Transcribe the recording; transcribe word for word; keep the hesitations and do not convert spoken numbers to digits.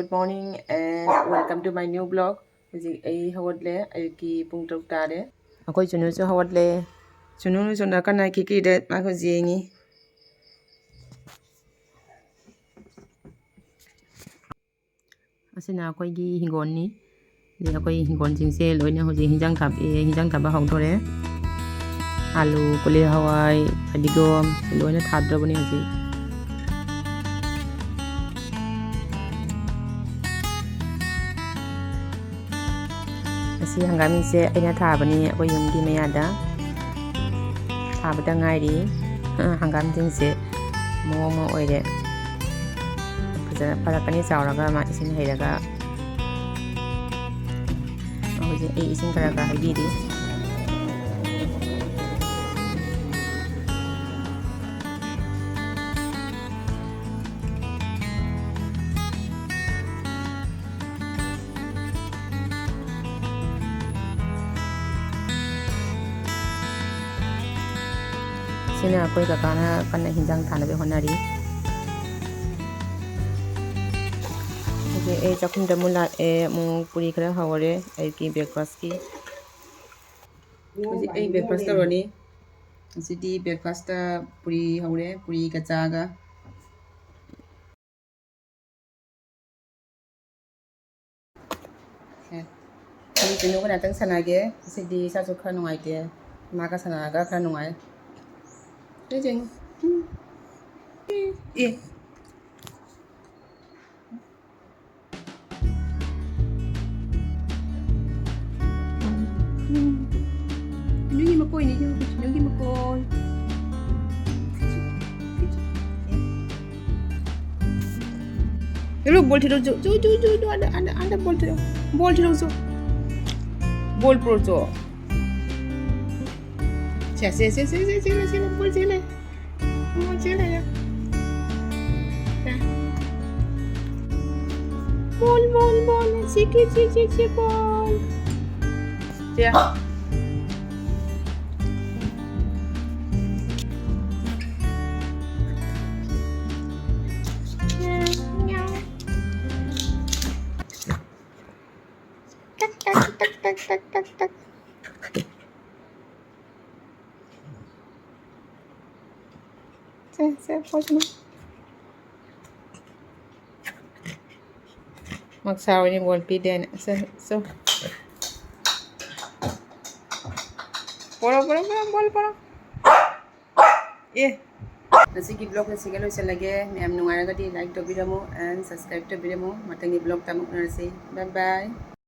Good morning and welcome to my new vlog. ꯍꯧꯖꯤꯛ ꯑꯩ ꯍꯧꯒꯠꯂꯦ꯫ ꯑꯌꯨꯛꯀꯤ ꯄꯨꯡ ꯇꯔꯨꯛ ꯇꯥꯔꯦ꯫ ꯑꯩꯈꯣꯏ ꯆꯨꯅꯨꯁꯨ ꯍꯧꯒꯠꯂꯦ꯫ ꯆꯨꯅꯨꯁꯨ ꯅꯥꯀꯟꯅ ꯈꯤꯛꯀꯤꯗ ꯃꯥ ꯍꯧꯖꯤꯛ ꯌꯦꯡꯉꯤ꯫ ꯑꯁꯤꯅ ꯑꯩꯈꯣꯏꯒꯤ ꯍꯤꯡꯒꯣꯜꯅꯤ꯫ ꯑꯗꯩ ꯑꯩꯈꯣꯏ ꯍꯤꯡꯒꯣꯜꯁꯤꯡꯁꯦ ꯂꯣꯏꯅ ꯍꯧꯖꯤꯛ ꯍꯤꯟꯖꯥꯡ ꯊꯥꯕ, ꯑꯦ, ꯍꯤꯟꯖꯥꯡ ꯊꯥꯕ ꯍꯧꯗꯣꯔꯦ꯫ ꯑꯥꯂꯨ, ꯀꯣꯂꯤ ꯍꯋꯥꯏ, ꯐꯗꯤꯒꯣꯝ ꯂꯣꯏꯅ ꯊꯥꯗ꯭ꯔꯕꯅꯤ ꯍꯧꯖꯤꯛ꯫ ꯑꯁꯤ ꯍꯪꯒꯥꯝꯁꯦ ꯑꯩꯅ ꯊꯥꯕꯅꯤ ꯑꯩꯈꯣꯏ ꯌꯨꯝꯒꯤ ꯃꯌꯥꯗ꯫ ꯊꯥꯕꯗ ꯉꯥꯏꯔꯤ꯫ ꯍꯪꯒꯥꯝꯁꯤꯡꯁꯦ ꯃꯑꯣꯡ ꯑꯃ ꯑꯣꯏꯔꯦ꯫ ꯐꯖꯅ ꯐꯔꯛꯀꯅꯤ ꯆꯥꯎꯔꯒ, ꯃꯥ ꯏꯁꯤꯡ ꯍꯩꯔꯒ꯫ ꯍꯧꯖꯤꯛ ꯑꯩ ꯏꯁꯤꯡ ꯈꯔ ꯈꯔ ꯍꯩꯕꯤꯔꯤ꯫ ꯁꯤꯅ ꯑꯩꯈꯣꯏ ꯀꯀꯥꯅ ꯀꯟꯅ ꯍꯤꯟꯖꯥꯡ ꯊꯥꯅꯕ ꯍꯣꯠꯅꯔꯤ꯫ ꯍꯧꯖꯤꯛ ꯑꯩ ꯆꯥꯛꯈꯨꯝꯗ ꯑꯃꯨꯛ ꯂꯥꯛꯑꯦ, ꯑꯃꯨꯛ ꯄꯨꯔꯤ ꯈꯔ ꯍꯧꯔꯦ ꯑꯌꯨꯛꯀꯤ breakfastꯀꯤ꯫ ꯍꯧꯖꯤꯛ ꯑꯩ breakfast ꯇꯧꯔꯅꯤ꯫ ꯉꯁꯤꯗꯤ breakfastꯇ ꯄꯨꯔꯤ ꯍꯧꯔꯦ, ꯄꯨꯔꯤꯒ ꯆꯥꯒ꯫ ꯑꯦ, ꯑꯩ ꯆꯤꯅꯨꯒ ꯉꯥꯛꯇꯪ ꯁꯥꯟꯅꯒꯦ꯫ ꯉꯁꯤꯗꯤ ꯏꯁꯥꯁꯨ ꯈꯔ ꯅꯨꯡꯉꯥꯏꯇꯦ꯫ ꯃꯥꯒ ꯁꯥꯟꯅꯔꯒ ꯈꯔ ꯅꯨꯡꯉꯥꯏ꯫ ꯁꯤ ꯌꯦꯡꯉꯨ꯫ ꯎꯝ꯫ ꯑꯦ꯫ ꯎꯝ꯫ ꯆꯤꯅꯨꯒꯤ ꯃꯀꯣꯏꯅꯤ, ꯆꯤꯅꯨꯒꯤ ꯃꯀꯣꯏ꯫ ꯆꯤꯅꯨ, ꯕꯣꯜ ꯊꯤꯜꯂꯨ ꯆꯣ, ꯆꯣ, ꯆꯣ, ꯆꯣ, ꯆꯣ, ꯑꯥꯗ, ꯑꯥꯗ, ꯑꯥꯗ ꯕꯣꯜ ꯊꯤꯜꯂꯨ꯫ ꯕꯣꯜ ꯊꯤꯜꯂꯨ ꯆꯣ꯫ ꯕꯣꯜ ꯄꯨꯔꯛꯎ ꯆꯣ꯫ ꯁꯦ, ꯁꯦ, ꯁꯦ, ꯕꯣꯜ ꯆꯦꯜꯂꯦ꯫ ꯕꯣꯜ ꯆꯦꯜꯂꯦ꯫ ꯁꯦ꯫ ꯕꯣꯜ, ꯕꯣꯜ, ꯕꯣꯜ꯫ ꯁꯤ, ꯁꯤ, ꯁꯤ, ꯁꯤ, ꯁꯤ, ꯕꯣꯜ꯫ ꯁꯦ꯫ ꯇꯛ, ꯇꯛ, ꯇꯛ꯫ ꯁꯦ, ꯁꯦ, ꯄꯣꯠꯁꯤꯅ꯫ ꯃꯛꯁꯥ ꯑꯣꯏꯅ ꯕꯣꯜ ꯄꯤꯗꯦꯅꯦ꯫ ꯁꯦ, ꯁꯦ꯫ ꯄꯣꯔꯣ, ꯄꯣꯔꯣ, ꯄꯣꯔꯣ, ꯕꯣꯜ ꯄꯣꯔꯣ꯫ ꯑꯦ꯫ ꯉꯁꯤꯒꯤ vlog ꯑꯁꯤꯒ ꯂꯣꯏꯁꯤꯜꯂꯒꯦ꯫ ꯃꯌꯥꯝ ꯅꯨꯡꯉꯥꯏꯔꯒꯗꯤ like ꯇꯧꯕꯤꯔꯝꯃꯨ and subscribe ꯇꯧꯕꯤꯔꯝꯃꯨ꯫ ꯃꯊꯪꯒꯤ vlogꯇ ꯑꯃꯨꯛ ꯎꯅꯔꯁꯤ꯫ Bye bye꯫